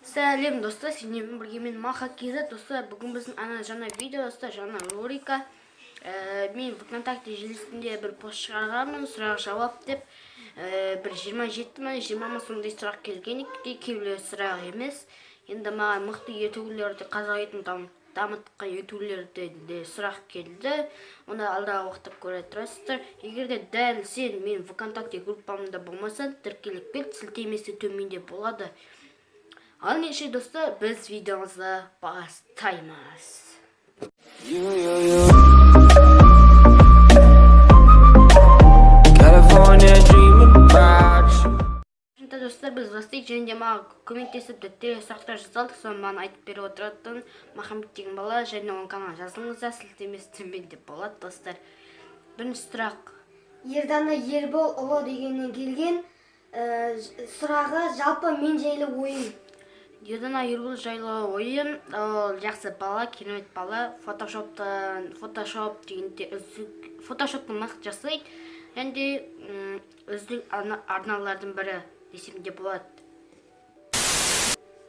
Сәлем, достар! Сендермен бірге мен, Маха KZ. Достар, бүгін біздің ана жаңа видео, достар, жаңа рубрика. Мен ВКонтакте желісінде бір пост шығарғанмын, сұрақ жауап деп. Бір 27 ма, 20 ма, сондай сұрақ келген екен. Кейбіреулер сұрақ емес, енді маған мықты ютуберлерді, қазақ ютубын дамытқан ютуберлерден де сұрақ келді. Оны алдағы уақытта көре тұрасыздар. Егер де дәл сен мен ВКонтакте группамда болмасаң, тіркеліп кет, сілтемесі төменде болады. Ал ендеше, достар, біз видеомызды бастаймыз. You, you, you. California dreaming about you. Енді, достар, біз бастайық. Және де маған көмектесіп, дәптерге сұрақтар жазалдық. Соны маған айтып беріп отыратын Махамбет деген бала және оның каналына жазылыңыздар, сілтемесі төменде болады. Достар, бірінші сұрақ. Ердана Ерболұлы дегеннен келген. Сұрағы: жалпы мен жайлы ойың? Ердана Ербол жайлы ойым: ол жақсы бала, керемет бала. Фотошоптан, фотошоп дегенде үздік, фотошопты мықты жасайды және де үздік арналардың бірі десем де болады.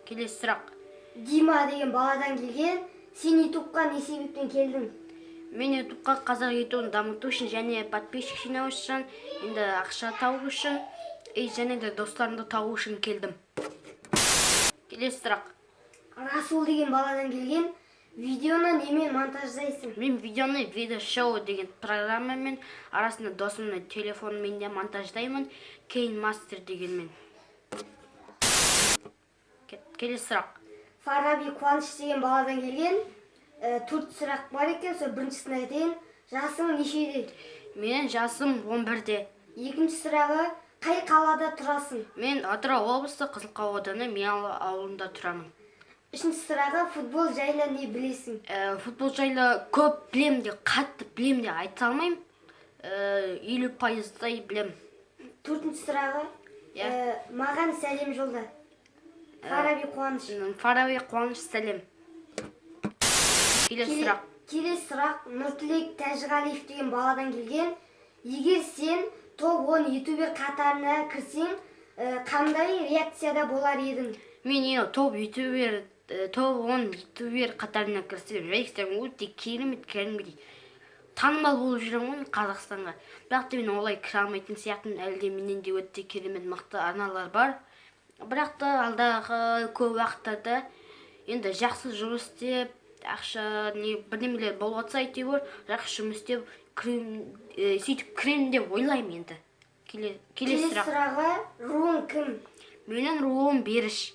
Келесі сұрақ. Дима деген баладан келген: сен ютубқа не себептен келдің? Мен ютубқа қазақ ютубын дамыту үшін және подписчик жинау үшін, енді ақша табу үшін и және де достарымды табу үшін келдім. Келесі сұрақ. Расул деген баладан келген: видеоны немен монтаждайсың? Мен видеоны Видео деген программамен, арасында досымның телефонымен де монтаждаймын, KineMaster дегенмен. Келесі сұрақ. Фараби Қуаныш деген баладан келген. Төрт сұрақ бар екен, сол біріншісін айтайын: жасың нешеде? Менің жасым 11-де. Екінші сұрағы: қай қалада тұрасың? Мен Атырау облысы, Қызылқау ауданы, Миялы ауылында тұрамын. Үшінші сұрағы: футбол жайлы не білесің? Футбол жайлы көп білем де, қатты білем де айта алмаймын. 50%-дай білем. Төртінші сұрағы: Иә. Маған сәлем жолда, Фараби Қуаныш. Фараби Қуаныш, сәлем. Келесі сұрақ. Келесі сұрақ Нұртілек Тәжіғалиев деген баладан келген: егер сен топ 10 ютубер қатарына кірсең, қандай реакцияда болар едің? Мен енді топ ютубер, топ 10 ютубер қатарына кірсем, реакциям өте керемет, кәдімгідей танымал болып жүремін ғой мен Қазақстанға. Бірақ та мен олай кіре алмайтын сияқтымын, әлі де менен де өте керемет мықты арналар бар. Бірақ та алдағы көп уақыттарда енді жақсы жұмыс істеп, ақша не бірдемелер болып жатса, әйтеуір жақсы жұмыс істеп кірем, сөйтіп кіремін деп ойлаймын енді. Келесі Келесі сұрақ. сұрағы: руың кім? Менің руым Беріш.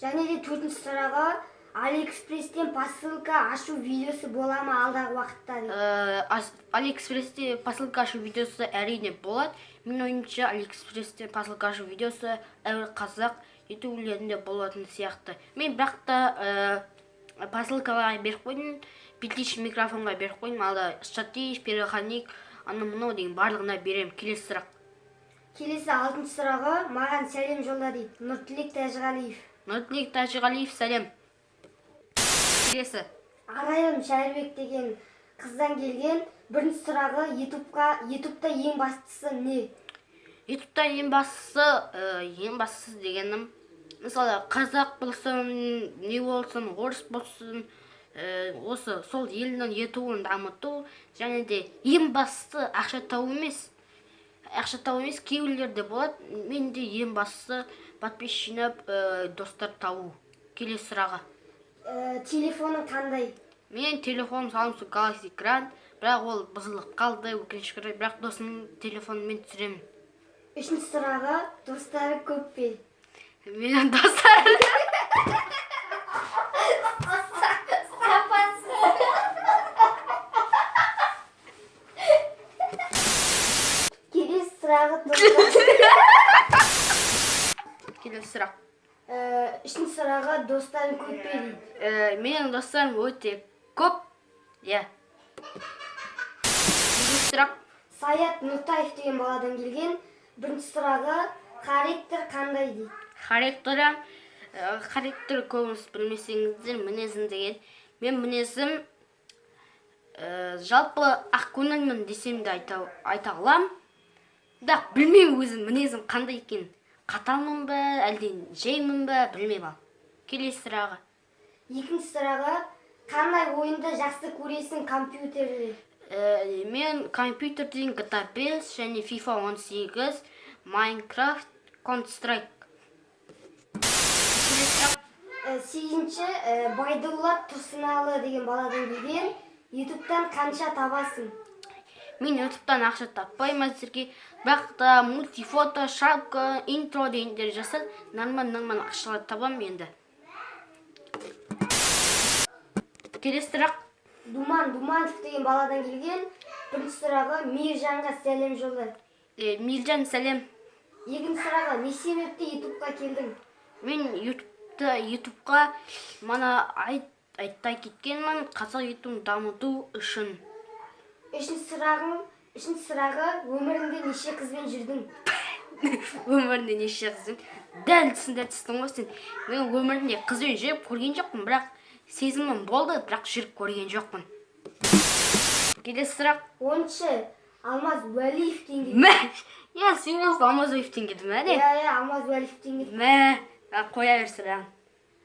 Және де төртінші сұрағы: Алиэкспресстен посылка ашу видеосы бола ма алдағы уақытта, дейді. Алиэкспрессте посылка ашу видеосы әрине болады. Менің ойымша, Алиэкспрессте посылка ашу видеосы әрбір қазақ ютуберлерінде болатын сияқты. Мен бірақ та посылкаларға беріп қойдым, петличный микрофонға беріп қойдым, алда штатив, переходник, анау мынау деген барлығына беремін. Келесі сұрақ. Келесі алтыншы сұрағы: маған сәлем жолда, дейді Нұртілек Тәжіғалиев. Нұртілек Тәжіғалиев, сәлем. Келесі. Арайым Шәрібек деген қыздан келген. Бірінші сұрағы: ютубта ең бастысы не? Ютубта ең бастысы, ең бастысы дегенім, мысалы, қазақ болсын, не болсын, орыс болсын, осы сол елдің ютубын дамыту. Және де ең бастысы ақша табу емес, ақша табу емес, кейбіреулерде болады. Менде ең бастысы подписчик жинап, достар табу. Келесі сұрағы. Телефоның қандай? Менің телефоным Samsung Galaxy Grand, бірақ ол бұзылып қалды, өкінішке орай. Бірақ досымның телефонымен түсіремін. Үшінші сұрағы: достары көп пе? Менің достарым. Келесі сұрағы достар. Келесі сұрақ. Үшінші сұрағы: достарың көп пе, дейді. Менің достарым өте көп, иә. Келесі сұрақ. Саят Нұртаев деген баладан келген. Бірінші сұрағы: характер қандай, дейді. Характері, характер, көбіңіз білмесеңіздер, мінезім деген. Мен мінезім, жалпы ақкөңілмін десем де айта аламын, бірақ білмеймін өзім мінезім қандай екенін. Қаталмын ба, әлде жаймын ба, білмеймін. Ал Келесі сұрағы. Екінші сұрағы: қандай ойынды жақсы көресің компьютерде? Мен компьютерден GTA 5 және FIFA 18, Minecraft, Counter Strike. Келесі сұрақ. Сегізінші, Байдулла Тұрсыналы деген баладан келген: Ютубтан қанша табасың? Мен ютубтан ақша таппаймын әзірге, бірақ та мультифото, шапка, интро дегендер жасап, нормально нормально ақшалар табамын енді. Келесі сұрақ. Думан Думанов деген баладан келген. Бірінші сұрағы: Мейіржанға сәлем жолда. Мейіржан, сәлем. Екінші сұрағы: не себепті ютубқа келдің? Мен ютубқа мана айта кеткенмін, қазақ ютубын дамыту үшін. Үшінші сұрағы: өміріңде неше қызбен жүрдің? Өмірінде неше қызбен? Дәл тұсында түстің ғой сен. Мен өмірімде қызбен жүріп көрген жоқпын, бірақ сезімім болды, бірақ жүріп көрген жоқпын. Келесі сұрақ. 10-шы, Алмаз Уәлиевтен келген. Мә, иә, сен осы Алмаз Уәлиевтен келді ме, не? Иә, Алмаз Уәлиевтен келді. Мә, қоя бер сұрағын.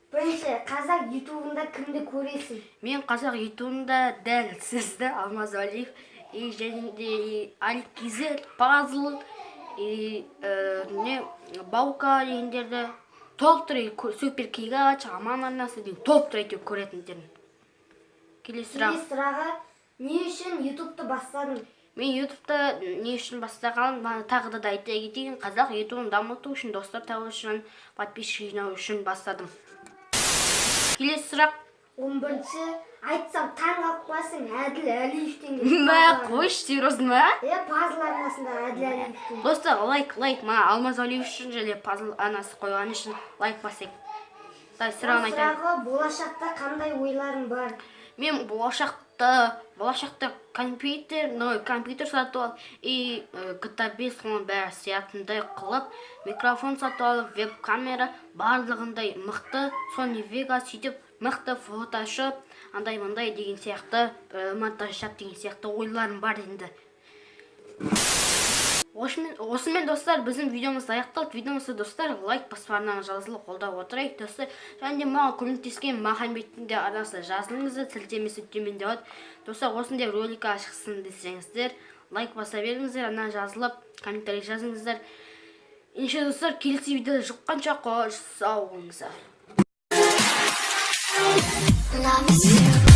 Бірінші: қазақ ютубында кімді көресің? Мен қазақ ютубында дәл сізді, Алмаз Уәлиев и және де и Алик Кизет, Пазл и не, Баука дегендерді толықтыра, Супер Кигач, Аман арнасы деген толықтыра әйтеуір көретіндермін. Келесі сұрақ. Келесі сұрағы: не үшін ютубты бастадың? Мен ютубта не үшін бастағаным мана тағы да айта кетейін: қазақ ютубын дамыту үшін, достар табу үшін, подписчик жинау үшін бастадым. Келесі сұрақ. 11-ші, айтсам таң қалып қаласың, Әділ Әлиевтен келген. Мә, қойшы, серьезно ма? Иә, Пазл арнасындағы Әділ Әлиевтен. Достар, лайк, лайк, маған Алмаз Әлиев үшін және Пазл арнасы қойғаны үшін лайк басайық. Так, сұрағын айтайын. Сұрағы: болашақта қандай ойларың бар? Мен болашақта компьютер, ну, компьютер сатып алып и GTA 5, соның бәрі сиятындай қылып, микрофон сатып алып, веб камера барлығындай мықты, Sony Vegas, сөйтіп мықты фотошоп, андай мындай деген сияқты, монтаж жасап деген сияқты ойларым бар енді. Осымен, достар, біздің видеомыз аяқталды. Видеомызды, достар, лайк басып, арнаны жазылып, қолдап отырайық, достар. Және де маған көмектескен Махамбеттің де арнасына жазылыңыздар, сілтемесі төменде болады. Достар, осындай ролик шықсын десеңіздер, лайк баса беріңіздер, арнаны жазылып, комментарий жазыңыздар. Ендеше, достар, келесі видеода жолыққанша қош, сау болыңыздар. Love is you.